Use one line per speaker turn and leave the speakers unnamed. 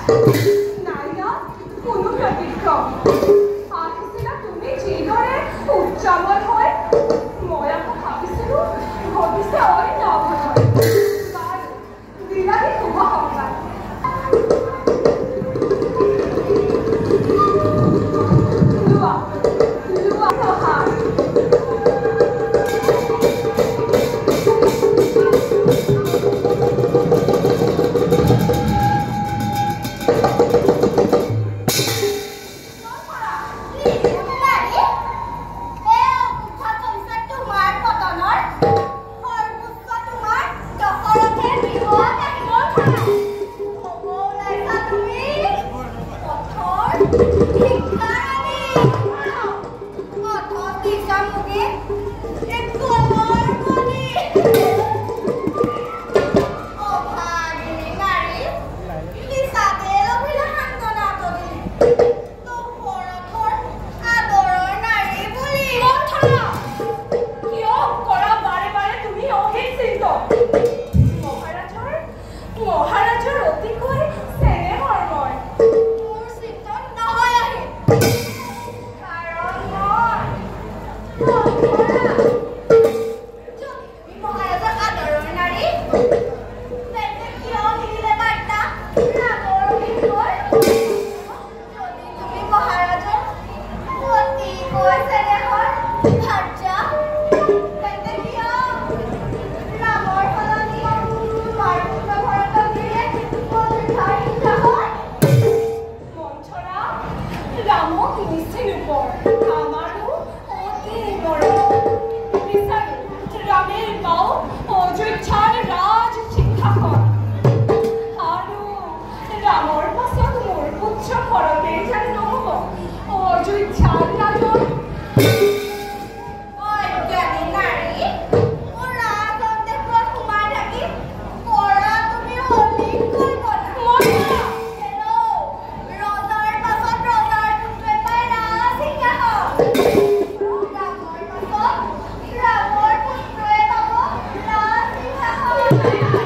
নাই ইয়াত কোনো ব্যতিক্ৰম। আহিছিলা তুমি যিদৰে উচ্চামল হৈ, মই আকৌ ভাবিছিলো ঘটিছে অন্য অঘটন। বাৰু, দিলাহি শুভ সংবাদ। লোৱা, লোৱা প্ৰসাদ।
নাৰী, এই অৱস্থা কৰিছে তোমাৰ পতনৰ সৰ্বোচ্চ তোমাৰ দশৰথে বৃহৎ আহিব। হ'ব ওলাইছা তুমি পথৰ ভিক্ষাৰাণী, অথচ দিছা মুগী এই গলৰ বলি। অভাগিনী নাৰী, মিছাতে লভিলা সান্তনা তদি দশৰথৰ আদৰৰ নাৰী বুলি।
মন্থৰা, কিয় কৰা বাৰে বাৰে তুমি অহিত চিন্তন? মহাৰাজৰ অতিকৈ চেনেহৰ মই।
মোৰ চিন্তন নহয় আহি, কাৰণ মই মন্থৰা। যদি তুমি মহাৰাজৰ আদৰৰ নাৰী, তেন্তে কিয় নিদিলে বাৰ্তা ৰামৰ অহিতকৈ? যদি তুমি মহাৰাজৰ অতিকৈ চেনেহৰ ভাৰ্যা, তেন্তে কিয় ৰামৰ সলনি তোমাৰ পুত্ৰ ভৰতক দিলে অযোধ্যাৰ সিংহাসন?
মন্থৰা, ৰামক নিচিনোপৰ আমাৰো অতি মৰম। বিচাৰো ৰামে পাওক অযোধ্যাৰ ৰাজ সিংহাসন, আৰু ৰামৰ পাছত মোৰ পুত্ৰ ভৰতেই জানো নহ'ব অযোধ্যাৰ ৰাজন?
অজ্ঞানী নাৰী, মোৰ ৰাজন্তেপুৰত সোমাই থাকি কৰা তুমি অলীক কল্পনা।
মন্থৰা!
হেৰৌ, ৰজাৰ পাছত ৰজাৰ পুত্ৰই পায় ৰাজ সিংহাসন, ৰামৰ পাছত ৰামৰ পুত্ৰই পাব ৰাজ সিংহাসন।